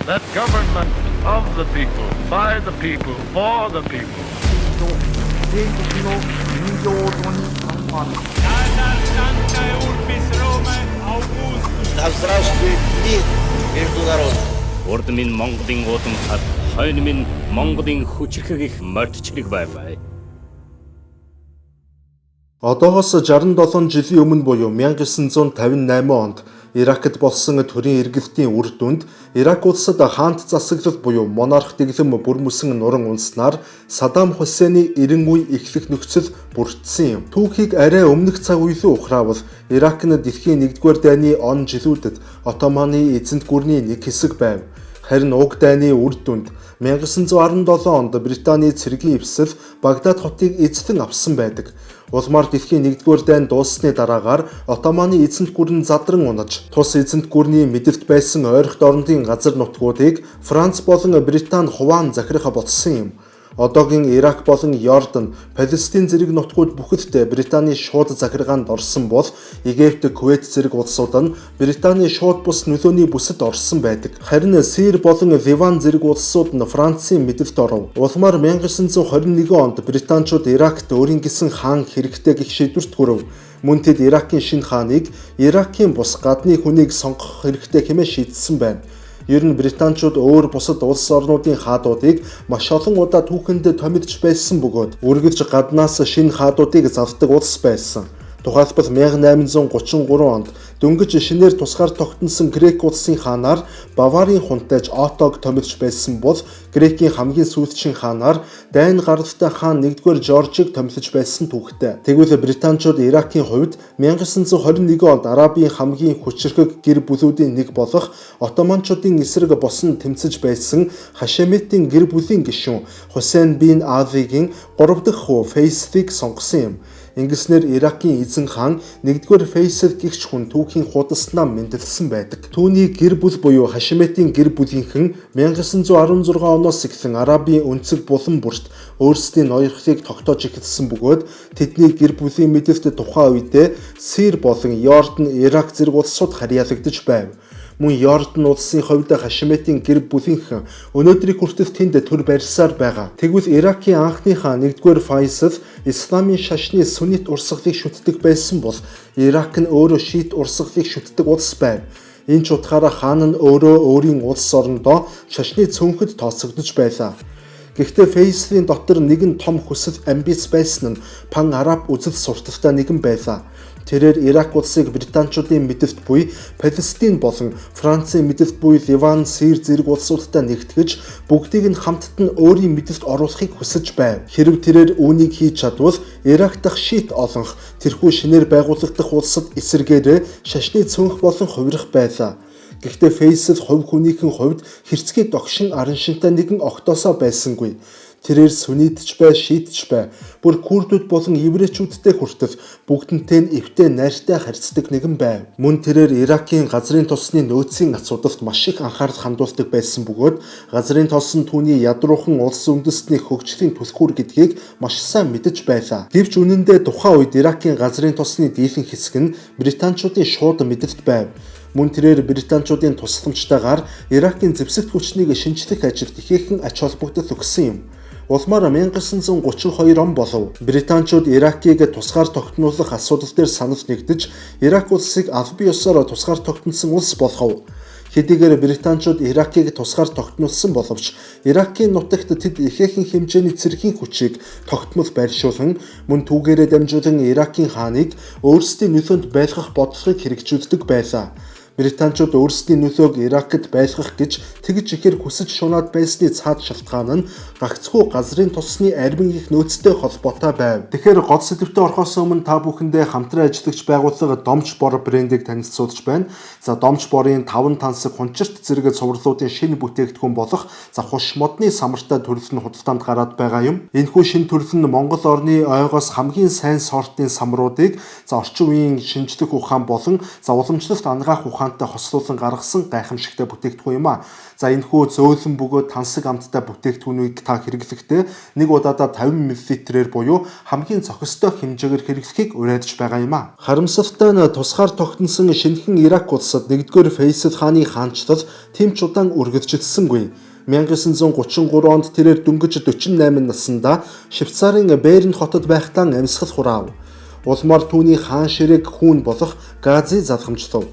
That government of the people, by the people, for the people. と帝国の人形に参観。 Да здравствует мир между народами! Урд минь Монголын уудамхар, хойно минь Монголын хүчирхэг их морьд чирэг байваа. Одоогоос 67 жилийн өмнө буюу 1958 онд Иракт болсон төрийн эргэлтийн үр дүнд Ирак улсад хаант засаглал буюу монарх дэглэм бүр мөсөн нуран унснаар Саддам Хусейний 90 үе эхлэх нөхцөл бүрдсэн юм. Түүхийг арай өмнөх цаг үелүү ухраавал Ирак нь дэлхийн 1-р дайны он жилүүдэд Отоманы эзэнт гүрний нэг хэсэг байв. Харин уг дайны үр дүнд 1917 онд Британий цэргийн эвсэл Багдад хотыг эзлэн авсан байдаг. Улмаар дэлхийн 1-р дайн дууссаны дараагаар Отоманы эзэнт гүрэн задран унаж, тус эзэнт гүрний мэдэлт байсан ойрхот орондын газар нутгуудыг Франц болон Британи хуваан захирах болсон юм. Одоогийн Ирак болон Йордан, Палестин зэрэг нутгууд бүхэлдээ Британий шууд захиргаанд орсон бол Египт, Кувейт зэрэг улсууд нь Британий шууд бус нөлөөний бүсэд орсон байдаг. Харин Сир болон Ливан зэрэг улсууд нь Францын мэдэлд оров. Улмаар 1921 онд Британчууд Иракт өөрийн гэсэн хаан хэрэгтэй гэх шийдвэрт хүрв. Мөн тэд Иракийн шинэ хааныг Иракийн бус гадны хүнийг сонгох хэрэгтэй хэмээн шийдсэн байна. Ер нь британчууд өөр бусад улс орнуудын хаадуудыг маш олон удаа түүхэндээ томилж байсан бөгөөд үргэлж гаднаас шинэ хаадуудыг залдаг улс байсан. Тухайлбал 1833 онд дөнгөж шинээр тусгаар тогтносон Грек улсын хаанаар Баварын хунтайж Отог томилж байсан бол Грекийн хамгийн сүүлчийн хаанаар дайн гаралтай хаан 1-р Жоржийг томилж байсан түүхтэй. Тэгвэл британчууд Иракийн хувьд 1921 онд Арабын хамгийн хүчирхэг гэр бүлүүдийн нэг болох Отоманчуудын эсрэг босон тэмцэж байсан Хашемитийн гэр бүлийн гишүүн Хусейн бин Алигийн 3 дахь хүү Фейслийг сонгосон юм. Ингэснээр Иракийн эзэн хаан 1-р Фейсэл гэгч хүн түүхийн хуудаснаа мэндэлсэн байдаг. Түүний гэр бүл буюу Хашимитийн гэр бүлийнхэн 1916 оноос эхлэн Арабын өнцөг булан бүрт өөрсдийн ноёрхлыг тогтоож эхэлсэн бөгөөд тэдний гэр бүлийн мэдэлт тухайн үедээ Сир болон Йордан, Ирак зэрэг улсууд харьяалагдаж байв. Мөн Йордан улсын хувьд Хашимитын гэр бүлийнхэн өнөөдрийг хүртэл тэнд төр барьсаар байгаа. Тэгвэл Иракийн анхны хаан 1-р Файсал исламын шашны суннит урсгалыг шүтдэг байсан бол Ирак нь өөрөө шиит урсгалыг шүтдэг улс байв. Энэ ч утгаараа хаан нь өөрөө өөрийн улс орондоо шашны цөөнхөд тооцогдож байлаа. Гэхдээ Фейслийн дотор нэгэн том хүсэл амбиц байсан нь пан араб үзэл сурталтай нэгэн байлаа. Тэрээр Ирак улсыг британчуудын мэдэлт буй Палестин болон Францын мэдэлт буй Ливан, Сир зэрэг улсуудтай нэгтгэж бүгдийг нь хамтд нь өөрийн мэдэлт оруулахыг хүсэж байв. Хэрв тэрээр үүнийг хийж чадвал Ирак дахь шиит олонх тэрхүү шинээр байгуулагдах улсад эсэргээрээ шашны цөөнх болон хувирах байлаа. Гэхдээ Фейсэл хувь хүнийхэн хувьд хэрцгий догшин араншинтай нэгэн огтоосоо байсангүй. Тэрээр суннит ч бай, шиит ч бай, бүр курдүүд болон еврейчүүдтэй хүртэл бүгдэнтэй нь эвтэй найртай харьцдаг нэгэн байв. Мөн тэрээр Иракийн газрын тосны нөөцийн асуудалд маш их анхаарал хандуулдаг байсан бөгөөд газрын тос нь түүний ядруухан улс үндэстний хөгжлийн түлхүүр гэдгийг маш сайн мэдэж байлаа. Гэвч үнэндээ тухайн үед Иракийн газрын тосны дийлэнх хэсэг нь британчуудын шууд мэдэлт байв. Мөн тэрээр британчуудын тусламжтайгаар Иракийн зэвсэгт хүчнийг шинжлэх ажилд ихээхэн ач холбогдол өгсөн юм. Улмаар 1932 он болов. Британчууд Иракийг тусгаар тогтнуулах асуудал дээр санал нэгдэж, Ирак улсыг албан ёсоор тусгаар тогтносон улс болгов. Хэдийгээр британчууд Иракийг тусгаар тогтнуулсан боловч Иракийн нутагт тэд ихээхэн хэмжээний цэргийн хүчийг тогтмол байршуулан мөн түүгээрээ дамжуулан Иракийн хааныг өөрсдийн нөлөөнд байлгах бодлогыг хэрэгжүүлдэг байлаа. Британчууд өөрсдийн нөлөөг Иракт байлгах гэж тэгж ихээр хүсэж шунаад байсны цаад шалтгаан нь гагцхүү газрын тосны арвин их нөөцтэй холбоотой байв. Тэгэхээр гол сэдэвтээ орохоос өмнө та бүхэндээ хамтран ажиллагч байгууллага Домч бор брендийг танилцуулж байна. За, Домч борын 5 тансаг, хунчирт зэрэг цувралуудын шинэ бүтээгдэхүүн болох за хуш модны самартай төрөл нь худалдаанд гараад байгаа юм. Энэхүү шинэ төрөл нь Монгол орны ойгоос хамгийн сайн сортын самруудыг за орчин үеийн шинжлэх ухаан болон за уламжлалт анагаах ухаан ухаантай хослуулан гаргасан гайхамшигтай бүтээгдэхүүн юм а. За энэхүү зөөлөн бөгөөд тансаг амттай бүтээгдэхүүнийг та хэрэглэхдээ нэг удаадаа 50 мл-ээр буюу хамгийн зохистой хэмжээгээр хэрэглэхийг уриадж байгаа юм а. Харамсалтай нь тусгаар тогтносон шинэхэн Ирак улсад 1-р Фейсал хааны хаанчлал тийм ч удаан үргэлжилсэнгүй. 1933 онд тэрээр дөнгөж 48 наснда Швейцарын Берн хотод байхдаа амьсгал хураав. Улмаар түүний хаан ширээг хүүн болох Гази залгамжлав.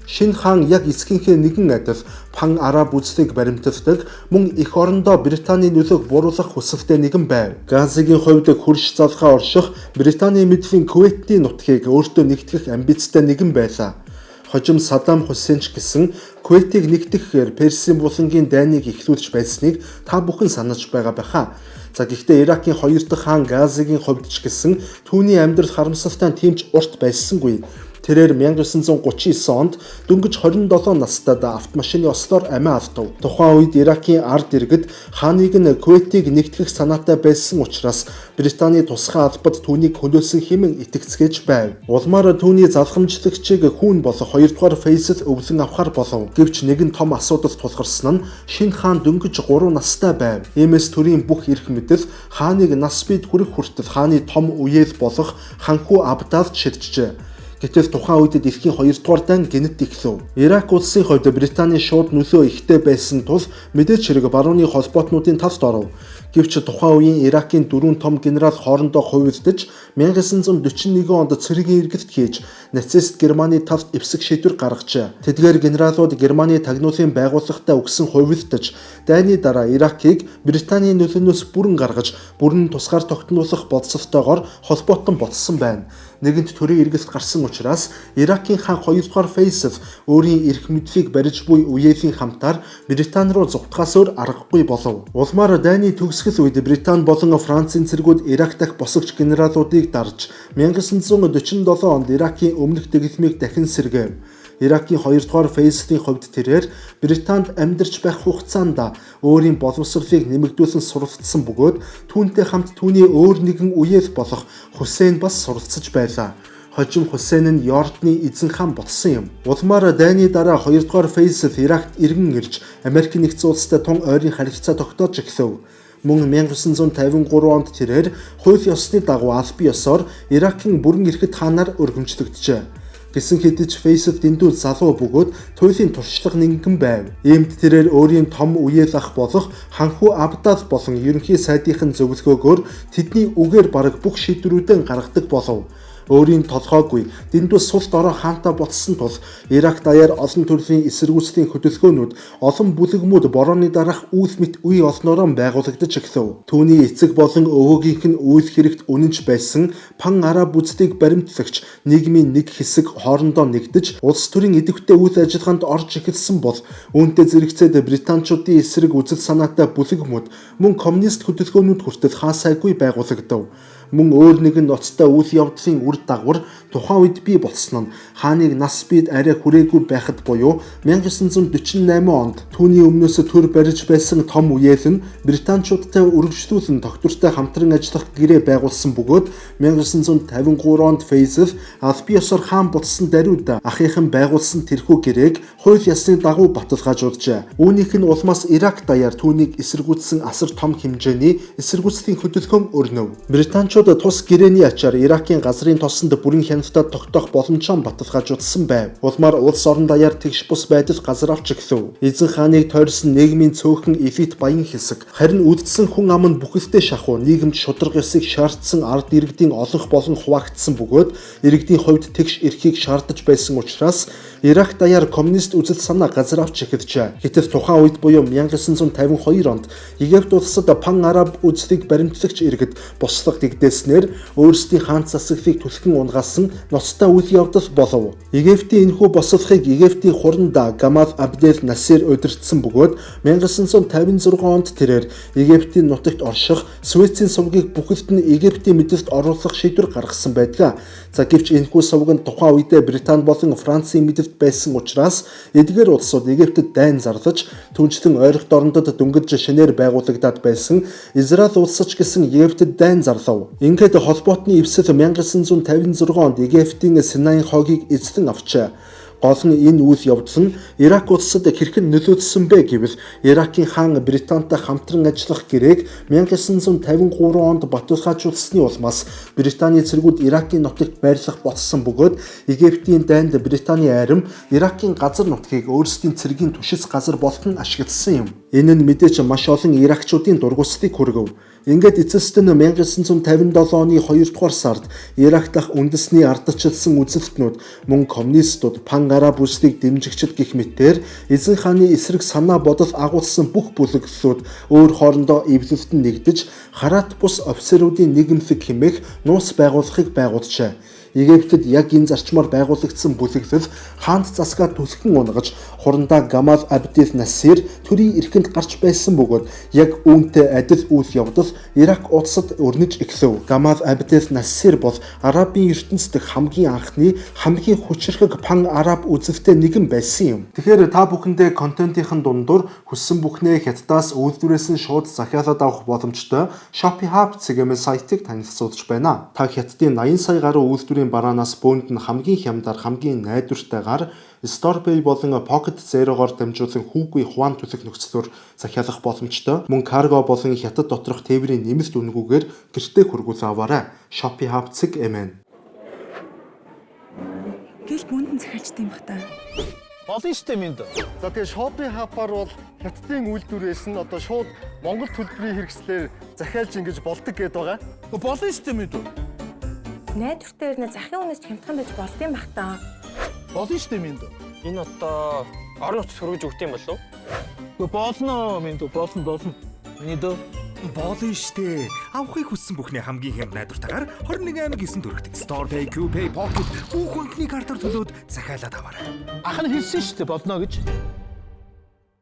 Шинэ хаан яг эцгийнхээ нэгэн адил пан араб үзлийг баримталдаг мөн эх орондоо Британий нөлөөг бууруулах хүсэлтэй нэгэн байв. Газигийн хувьд хөрш залгаа орших Британий мэдлийн Кувейтийн нутгийг өөртөө нэгтгэх амбицтай нэгэн байлаа. Хожим Саддам Хусейн ч гэсэн Кувейтийг нэгтгэхээр Персийн булангийн дайныг эхлүүлж байсныг та бүхэн санаж байгаа байхаа. За гэхдээ Иракийн хоёр дахь хаан Газигийн хувьд ч гэсэн түүний амьдрал харамсалтай нь тийм ч урт байсангүй. Тэрээр 1939 онд дөнгөж 27 настайд автомашины ослоор амиа алдав. Тухайн үед Иракийн ард иргэд хааныг нь Кувейтийг нэгтгэх санаатай байсан учраас Британий тусгай албад түүнийг хөнөөсөн хэмээн итгэцгээж байв. Улмаар түүний залгамжлагчийг хүүн болох 2-р Фейсэл өвлөн авахар болов. Гэвч нэгэн том асуудал тулгарсан нь шинэ хаан дөнгөж 3 настай байв. Иймээс төрийн бүх эрх мэдэл хааныг нас бийд хүрэх хүртэл хааны том үеэл болох ханхүү Абдалд ширджээ. Гэтэл тухайн үед дэлхийн 2-р дайн гэнэт эхлэв. Ирак улсын хувьд Британий шууд нөлөө ихтэй байсан тул мэдээж хэрэг барууны холбоотнуудын талд оров. Гэвч тухайн үеийн Иракийн дөрвөн том генерал хоорондоо хувилдаж 1941 онд цэргийн эргэлт хийж нацист Германы талд эвсэг шийдвэр гаргажээ. Тэдгээр генералууд Германы тагнуулын байгууллагатай өгсөн хувилдаж дайны дараа Иракийг Британий нөлөөнөөс бүрэн гаргаж бүрэн тусгаар тогтнуулах болцолтойгоор холбоотон болсон байна. Нэгэнт төрийн эргэлт гарсан учраас Иракийн хаан 2-р Фейсал өөрийн эрх мэдлийг барьж буй үеэлийн хамтаар Британи руу зугтахаас өөр аргагүй болов. Улмаар дайны төгсгөл үед Британи болон Францын цэргүүд Ирак дахь босогч генералуудыг дарж 1947 онд Иракийн өмнөх дэглэмийг дахин сэргээв. Иракийн 2-р Фейслийн хувьд тэрээр Британд амьдарч байх хугацаанд өөрийн боловсролыг нэмэгдүүлэн суралцсан бөгөөд түүнтэй хамт түүний өөр нэгэн үеэл болох Хусейн бас суралцж байлаа. Хожим Хусейн нь Йордны эзэн хаан болсон юм. Улмаар дайны дараа 2-р Фейсэл Иракт иргэн ирж Америк нэгдсэн улстай тун ойрын харилцаа тогтоож эхлэв. Мөн 1953 онд тэрээр хууль ёсны дагуу албан ёсоор Иракийн бүрэн эрхт хаанаар өргөмжлөгдөжээ. Гэсэн хэдий ч Фейсэл дэндүү залуу бөгөөд туйлын туршлага нингэн байв. Иймд тэрээр өөрийн том үеэл ах болох Ханхүү Абдал болон ерөнхий сайдынхын зөвлөгөөгөөр тэдний үгээр бараг бүх шийдвэрүүдээ гаргадаг болов. Өөрийн толгойгүй дэндүү сул дорой хаантай ботсон тул Ирак даяар олон төрлийн эсэргүүцлийн хөдөлгөөнүүд олон бүлэгмүүд борооны дараах үйл мэт үе олноороо байгуулагдаж эхлэв. Түүний эцэг болон өвөөгийнх нь үйл хэрэгт үнэнч байсан пан араб үзлийг баримтлагч нийгмийн нэг хэсэг хоорондоо нэгдэж улс төрийн идэвхтэй үйл ажиллагаанд орж эхэлсэн бол үүнтэй зэрэгцээд британчуудын эсрэг үзэл санаатай бүлэгмүүд мөн коммунист хөдөлгөөнүүд хүртэл хаасайгүй байгуулагдав. Мөн өөр нэгэн ноцтой үйл явдлын үр дагавар тухайн үед бий болсон нь хааныг нас бид арай хүрээгүй байхад буюу 1948 онд түүний өмнөөс төр барьж байсан том үеэл нь британчуудтай өргөжлүүлэн тогтвортой хамтран ажиллах гэрээ байгуулсан бөгөөд 1953 онд Фейсэл албан ёсоор хаан болсон даруйд ахынхан байгуулсан тэрхүү гэрээг хууль ёсны дагуу баталгаажуулжээ. Үүнийх нь улмаас Ирак даяар түүнийг эсэргүүцсэн асар том хэмжээний эсэргүүцлийн хөдөлгөөн өрнөв. Британчууд тус гэрээний ачаар Иракийн газрын тосонд бүрэн хяналтад тогтоох боломжоо баталгаажуулсан байв. Улмаар улс орон даяар тэгш бус байдал газар авч эхлэв. Эзэн хааныг тойрсон нийгмийн цөөхөн элит баян хэсэг харин үлдсэн хүн ам нь бүхэлдээ шахуу нийгэмд шударга ёсыг шаардсан ард иргэдийн олонх болон хуваагдсан бөгөөд иргэдийн хувьд тэгш эрхийг шаардаж байсан учраас Ирак даяар коммунист үзэл санаа газар авч эхэлжээ. Гэтэл тухайн үед буюу 1952 онд Египт улсад пан араб үзлийг баримтлагч иргэд бослого нэгдээснээр өөрсдийн хаан засаглалыг түлхэн унгаасан ноцтой үйл явдал болов. Египтийн энэхүү бослогыг Египтийн хуранда Гамал Абдел Насер удирдсан бөгөөд 1956 онд тэрээр Египтийн нутагт орших Швецийн сувгийг бүхэлд нь Египтийн мэдэлд оруулах шийдвэр гаргасан байдаг. За гэвч энэхүү сувг нь тухайн үедээ Британи болон Францын мэдэлд байсан учраас эдгээр улсууд Египтэд дайн зарлаж түншлэн ойрхот орондод дөнгөж шинээр байгуулагдаад байсан Израиль улс ч гэсэн Египтэд дайн зарлав. Ингээд холбоотны эвсэл 1956 онд Египтийн Синайн хогийг эзлэн авчээ. Гол нь энэ үйл явдал нь Ирак улсад хэрхэн нөлөөлсөн бэ гэвэл Иракийн хаан Британтай хамтран ажиллах гэрээг 1953 онд баталгаажуулсны улмаас Британий цэргүүд Иракийн нутагт байрлах болсон бөгөөд Египтийн дайнд Британий арим Иракийн газар нутгийг өөрсдийн цэргийн түшис газар болгон ашигласан юм. Энэ нь мэдээж маш олон иракчуудын дургуутсыг хүргэв. Ингээд эцэст нь 1957 оны 2 дугаар сард Ирак дахь үндэсний ардчилсан үзэлтнүүд мөн коммунистууд, пан араб бүслийг дэмжигчид гэх мэтээр эзэн хааны эсрэг санаа бодол агуулсан бүх бүлэглэлүүд өөр хоорондоо эвлэлтэн нэгдэж хараат бус офицеруудын нийгэмлэг хэмээх нууц байгууллагыг байгуулжээ. Египтэд яг энэ зарчмаар байгуулагдсан бүлэглэл хаант засгаа түлхэн унгаж хурандаа Гамал Абдел Насир төрийн эрхэнд гарч байсан бөгөөд яг үүнтэй адил үйл явдал Ирак улсад өрнөж эхлэв. Гамал Абдел Насир бол арабын ертөнцийн хамгийн анхны хамгийн хүчирхэг пан араб үзэлтэй нэгэн байсан юм. Тэгэхээр та бүхэндээ контентын дундуур хүссэн бүхнээ хятадаас үйлдвэрээс нь шууд захиалаад авах боломжтой Shopee Hub цэгэм сайтыг танилцуулж байна. Та хятадын 80 сая гаруй үйлдвэрийн бараанаас бөөнд нь хамгийн хямдар, хамгийн найдвартайгаар StorePay болон Pocket Zero-гоор дамжуулан хүүгүй хуан төлөх нөхцлөөр захиалах боломжтой. Мөн карго болон хятад доторх тээврийн нэмэлт үнэгүйгээр гэртээ хүргүүлэн аваарай. Shopee Hub цэг MN. Гэл бүндэн захиалчтай юм бах та. Болно шүү дээ минь. За тэгээ Shopee Hub-аар бол хятадын үйлдвэрээс нь одоо шууд Монгол төлбөрийн хэрэгслээр захиалж ингэж болдог гэдээ байгаа. Болно шүү дээ минь. Найдвартай ирнэ захын үнээс ч хямдхан байж болдсон бах та. Болно шүү дээ минь. Энэ одоо орон нутгад хөргөж өгд юм болов уу? Болно минь болно болно. Миний дөө. Болно штэ. Авахыг хүссэн бүхний хамгийн хямд найдвартайгаар 21 аймаг 9 төгрөгт Store Pay, QPay, Pocket бүх банкны картаар төлөөд захиалаад аваарай. Ах нь хэлсэн шүү дээ болно гэж.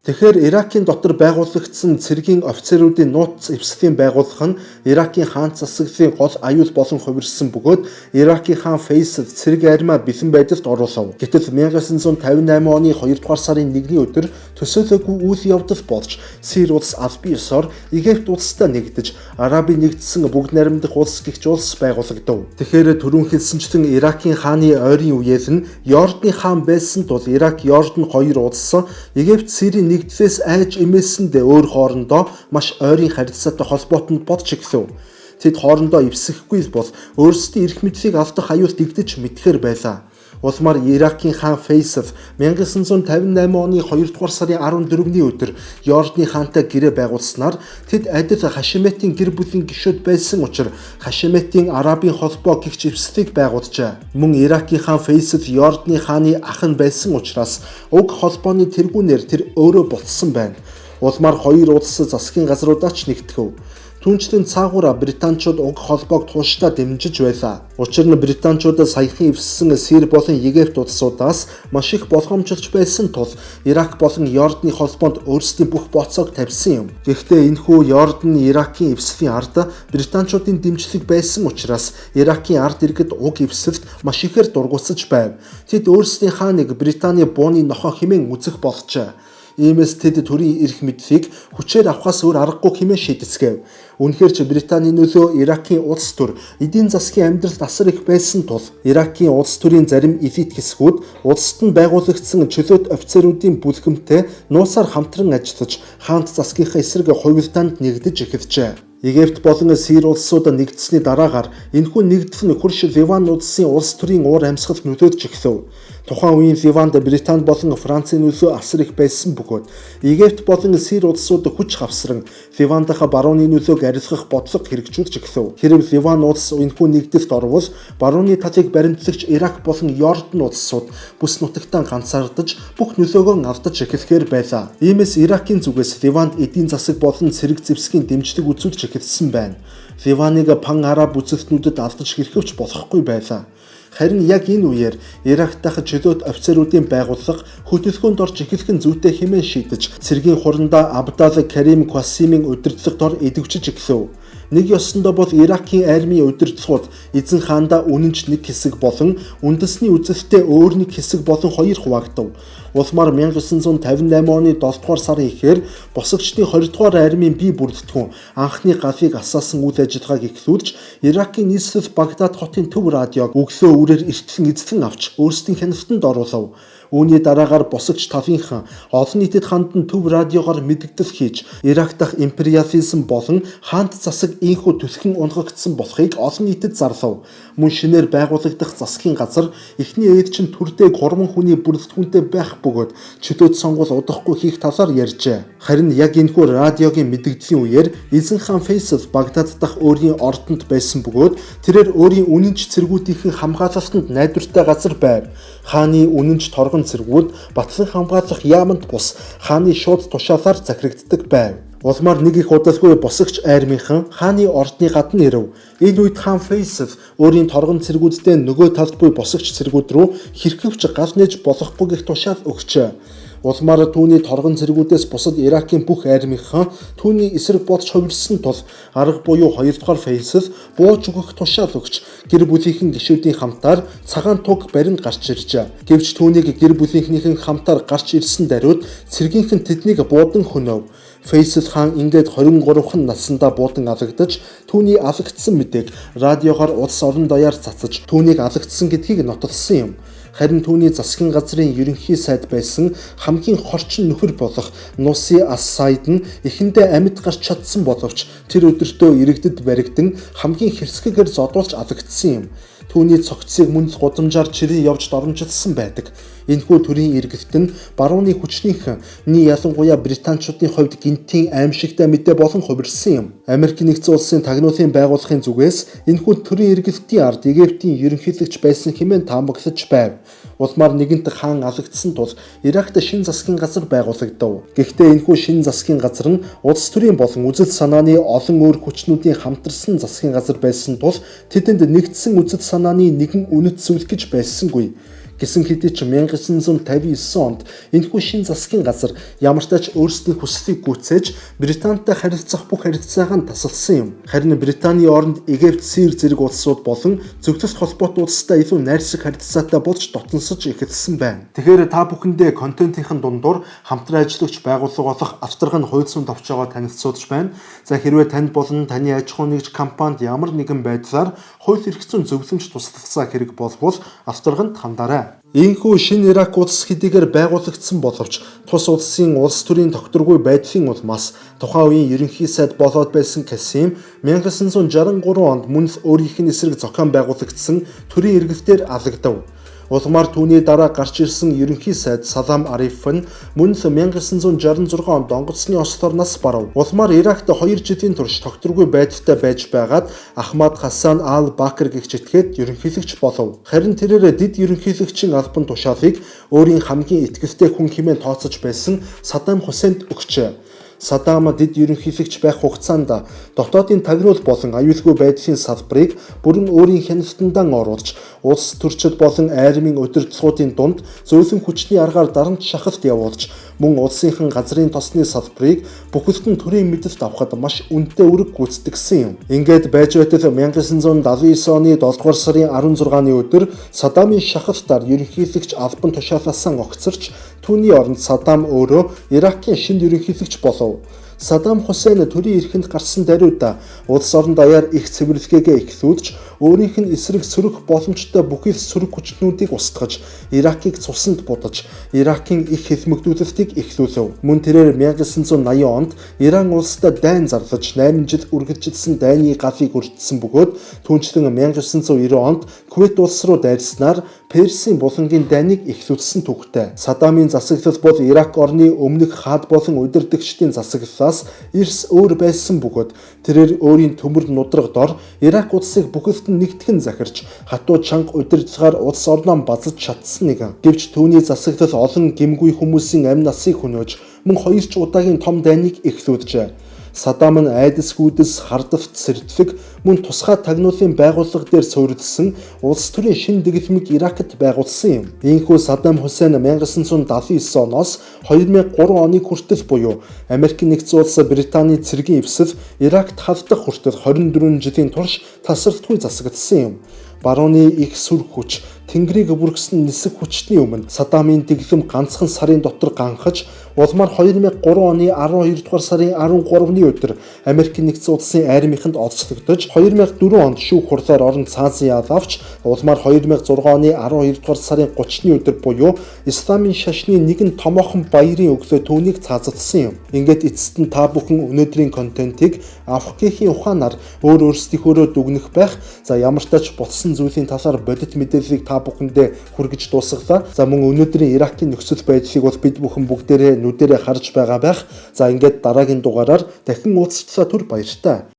Тэгэхээр Иракийн дотор байгуулагдсан цэргийн офицеруудын нууц эвслийн байгууллага нь Иракийн хаан засаглалын гол аюул болон хувирсан бөгөөд Иракийн хаан Фейсал цэрэг армиа бэлэн байдалд оруулав. Гэтэл 1958 оны 2 дугаар сарын 1-ний өдөр төсөөлөөгүй үйл явдал болж Сир улс албан ёсоор Египт улстай нэгдэж Арабын нэгдсэн бүгд найрамдах улс гэгч улс байгуулагдав. Тэгэхээр түрүүн хэлсэнчлэн Иракийн хааны ойрын үеэл нь Йордны хаан байсан тул Ирак, Йордан хоёр улс Египт Сирийн нэгдлээс айж эмээсэндээ өөр хоорондоо маш ойрын харилцаатай холбоотонд бодж эхлэв. Тэд хоорондоо эвсэхгүй бол өөрсдийн эрх мэдлийг алдах аюул дэгдэж мэдхээр байлаа. Улмаар Иракийн хаан Фейсал 1958 оны 2 дугаар сарын 14-ний өдөр Йордны хаантай гэрээ байгуулснаар тэд адил Хашимитын гэр бүлийн гишүүд байсан учраас Хашимитын Арабын холбоо гэгч эвслийг байгуулжээ. Мөн Иракийн хаан Фейсал Йордны хааны ах нь байсан учраас уг холбооны тэргүүнээр тэр өөрөө болцсон байна. Улмаар хоёр улс засгийн газруудаа ч нэгтгэв. Түүнчлэн цаагаараа британчууд уг холбоог тууштай дэмжиж байлаа. Учир нь британчуудад саяхан эвссэн Сир болон Египт улсуудаас маш их болгоомжилж байсан тул Ирак болон Йордны холбоонд өөрсдийн бүх боцоог тавьсан юм. Гэхдээ энэхүү Йордан Иракийн эвслийн ард британчуудын дэмжлэг байсан учраас Иракийн ард иргэд уг эвсэлд маш ихээр дургуутсаж байв. Тэд өөрсдийн хааныг Британий бууны нохой хэмээн үзэх болжээ. Иймээс тэд төрийн эрх мэдлийг хүчээр авахаас өөр аргагүй хэмээн шийдэцгээв. Үнэхээр ч Британий нөлөө Иракийн улс төр эдийн засгийн амьдралд асар их байсан тул Иракийн улс төрийн зарим элит хэсгүүд улсад нь байгуулагдсан чөлөөт офицеруудын бүлгэмтэй нууцаар хамтран ажиллаж хаант засгийнхаа эсрэг хувилдаанд нэгдэж эхэлжээ. Египт болон Сир улсууд нэгдсэний дараагаар энэхүү нэгдэл нь хөрш Ливан улсын улс төрийн уур амьсгалд нөлөөлж эхлэв. Тухайн үеийн Ливанд Британи болон Францын нөлөө асар их байсан бөгөөд Египт болон Сир улсууд хүч хавсран Ливан дахь барууны нөлөөг арилгах бодлого хэрэгжүүлж эхлэв. Хэрэв Ливан улс энэхүү нэгдэлд орвол барууны талыг баримтлагч Ирак болон Йордан улсууд бүс нутагтаа ганцаардаж бүх нөлөөгөө алдаж эхлэхээр байлаа. Иймээс Иракийн зүгээс Ливанд эдийн засаг болон цэрэг зэвсгийн дэмжлэг үзүүлж эхэлсэн байна. Ливаныг пан араб үзэлтнүүдэд алдаж хэрхэвч болохгүй байлаа. Харин яг энэ үеэр Ирак дахь чөлөөт офицеруудын байгууллага хөдөлгөөнд орж эхлэх нь зүйтэй хэмээн шийдэж цэргийн хурандаа Абдал Карим Квасимын удирдлага дор идэвхжиж эхлэв. Нэг ёсондоо бол Иракийн армийн удирдлагууд эзэн хаандаа үнэнч нэг хэсэг болон үндэсний үзэлтэй өөр нэг хэсэг болон хоёр хуваагдав. Улмаар 1958 оны 7 дугаар сарын ихээр босгочдын 20 дугаар армийн бие бүрэлдэхүүн анхны галыг асаасан үйл ажиллагааг эхлүүлж Иракийн нийслэл Багдад хотын төв радиог өглөө үрээр эртлэн эзлэн авч өөрсдийн хяналтанд оруулав. Үүний дараагаар босогч талынхан олон нийтэд хандан төв радиогоор мэдэгдэл хийж Ирак дахь империализм болон хаант засаг ийнхүү түлхэн унгагдсан болохыг олон нийтэд зарлав. Мөн шинээр байгуулагдах засгийн газар эхний ээлжинд төрдөө 3 хүний бүрэлдэхүүнтэй байх бөгөөд чөлөөт сонгуул удахгүй хийх талаар ярьжээ. Харин яг энэхүү радиогийн мэдэгдлийн үеэр эзэн хаан Фейсал Багдад дахь өөрийн ордонд байсан бөгөөд тэрээр өөрийн үнэнч цэргүүдийнхэн хамгаалалтанд найдвартай газар байв. Хааны үнэнч торгон цэргүүд батлан хамгаалах яаманд бус хааны шууд тушаалаар захирагддаг байв. Улмаар нэг их удалгүй босогч армийнхан хааны ордны гадна ирэв. Энэ үед хаан Фейсал өөрийн торгон цэргүүдтэй нөгөө талд буй босогч цэргүүд рүү хэрхэвч гал нээж болохгүй гэх тушаал өгчээ. Улмаар түүний торгон цэргүүдээс бусад Иракийн бүх армийнхан түүний эсрэг бодж хувирсан тул арга буюу 2 дугаар Фейсал бууж өгөх тушаал өгч гэр бүлийнхэн гишүүдийн хамтаар цагаан туг баринд гарч иржээ. Гэвч түүнийг гэр бүлийнхнийхэн хамтаар гарч ирсэн даруйд цэргийнхэн тэднийг буудан хөнөөв. Фейсал хаан ингээд 23 наснда буудан алагдаж түүний алагдсан мэдээг радиогоор улс орон даяар цацаж түүнийг алагдсан гэдгийг нотолсон юм. Харин түүний засгийн газрын ерөнхий сайд байсан хамгийн хорчин нөхөр болох Нуси Ас-Сайд нь эхэндээ амьд гарч чадсан боловч тэр өдөртөө иргэдэд баригдан хамгийн хэрсгэгээр зодуулж алагдсан юм. Түүний цогцсыг мөн л гудамжаар чирэн явж доромжилсан байдаг. Энэхүү төрийн иргэдт нь барууны хүчнийхэн нэг ялангуяа британчуудын хувьд гэнтийн аимшигтай мэдээ болон хувирсан юм. Америк нэгдсэн улсын тагнуулын байгууллагын зүгээс энэхүү төрийн иргэдийн ард Египтийн ерөнхийлөгч байсан хэмээн таамаглаж байв. Улмаар нэгэнт хаан алагдсан тул Иракт шинэ засгийн газар байгуулагдав. Гэхдээ энэхүү шинэ засгийн газар нь улс төрийн болон үзэл санааны олон өөр хүчнүүдийн хамтарсан засгийн газар байсан тул тэдэнд нэгдсэн үзэл санааны нэгэн үнэт зүйл гэж байсангүй. Гэсэн хэдий ч 1959 онд энэхүү шинэ засгийн газар ямартай ч өөрсдийн хүслийг гүйцээж Британтай харилцах бүх харилцаагаа нь тасалсан юм. Харин Британий оронд Египт, Сир зэрэг улсууд болон зөвлөлт холбоот улстай илүү найрсаг харилцаатай болж дотносож эхэлсэн байна. Тэгэхээр та бүхэндээ контентынхын дундуур хамтран ажиллагч байгууллага болох Австрагын хууль зүйн товчоогоо танилцуулж байна. За хэрвээ танд болон таны аж ахуйн нэгж компанид ямар нэгэн байдлаар хууль эрх зүйн зөвлөмж туслалцаа хэрэг болбол Австраганд хандаарай. Ийхүү шинэ Ирак улс хэдийгээр байгуулагдсан боловч тус улсын улс төрийн тогтворгүй байдлын улмаас тухайн үеийн ерөнхий сайд болоод байсан Касим 1963 онд мөн л өөрийнх нь эсрэг зохион байгуулагдсан төрийн иргэдээр алагдав. Улмаар түүний дараа гарч ирсэн ерөнхий сайд Салам Ариф нь мөн л 1966 онд онгоцны ослоор нас барав. Улмаар Иракт 2 жилийн турш тогтворгүй байдалтай байж байгаад Ахмад Хасан Ал Бакр гэх читгээд ерөнхийлөгч болов. Харин тэрээр дэд ерөнхийлөгчийн албан тушаалыг өөрийн хамгийн итгэлтэй хүн хэмээн тооцож байсан Саддам Хусейнд өгчээ. Саддам дэд ерөнхийлөгч байх хугацаанд дотоодын тагнуул болон аюулгүй байдлын салбарыг бүрэн өөрийн хяналтандаа оруулж улс төрчид болон армийн удирдлагуудын дунд зөөлөн хүчний аргаар дарамт шахалт явуулж мөн улсынхан газрын тосны салбарыг бүхэлдэн төрийн мэдэлд авахад маш үнэтэй үүрэг гүйцэтгэсэн юм. Ингээд байж байтал 1979 оны 7 дугаар сарын 16-ны өдөр Саддамын шахалтаар ерөнхийлөгч албан тушаалаасаа огцорч түүний оронд Саддам өөрөө Иракийн шинэ ерөнхийлөгч болов. Саддам Хусейн төрийн эрхэнд гарсан даруйд улс орон даяар их цэвэрлэгээгээ эхлүүлж өөрийнх нь эсрэг сөрөх боломжтой бүхий л сөрөг хүчнүүдийг устгаж Иракийг цусанд будаж Иракийн их хэлмэгдүүлэлтийг эхлүүлв. Мөн тэрээр 1980 онд Иран улстай дайн зарлаж 8 жил үргэлжилсэн дайны галыг өртсөн бөгөөд түүнчлэн 1990 онд Кувейт улс руу дайрснаар Персийн булангийн дайныг эхлүүлсэн түүхтэй. Саддамын засаглал бол Ирак орны өмнөх хаад болон удирдагчдын засаглалаас эрс өөр байсан бөгөөд тэрээр өөрийн төмөр нудраг дор Ирак улсыг бүхэлд нь нэгтгэн захирч хатуу чанга удирдлагаар улс орноо базаж чадсан нэгэн. Гэвч түүний засаглал олон гэмгүй хүмүүсийн амь насыг хөнөөж мөн хоёр ч удаагийн том дайныг эхлүүлжээ. Саддам нь айдас гүйдэс хардавт сэрдлэг мөн тусгай тагнуулын байгууллага дээр суурилсан улс төрийн шинэ дэглэмийг Иракт байгуулсан юм. Ийхүү Саддам Хусейн 1979 оноос 2003 оныг хүртэл буюу Америк нэгдсэн улс Британий цэргийн эвсэл Иракт халдах хүртэл 24 жилийн турш тасралтгүй засагласан юм. Барууны их сүр хүч Тэнгэрийг бүргсэн нисэх хүчний өмнө Садамын дэглэм ганцхан сарын дотор ганхаж, улмаар 2003 оны 12 дугаар сарын 13-ны өдөр Америк нэгдсэн улсын армийнханд олзлогдож, 2004 онд шүүх хурлаар орон цаазын ял авч, улмаар 2006 оны 12 дугаар сарын 30-ны өдөр буюу Исламын шашны нэгэн томоохон баярын өглөө түүнийг цаазалсан юм. Ингээд эцэст нь та бүхэн өнөөдрийн контентыг авах гэхийн ухаанаар өөр өөрсдийнхөөрөө дүгнэх байх. За, ямар ч тач болсон зүйлийн талаар бодит мэдээллийг та бүхэндээ хүргэж дуусгалаа. За, мөн өнөөдрийн Иракийн нөхцөл байдлыг бол бид бүхэн бүгдээрээ нүдэрээ харж байгаа байх. За, ингээд дараагийн дугаараар дахин уулзтлаа, түр баяртай.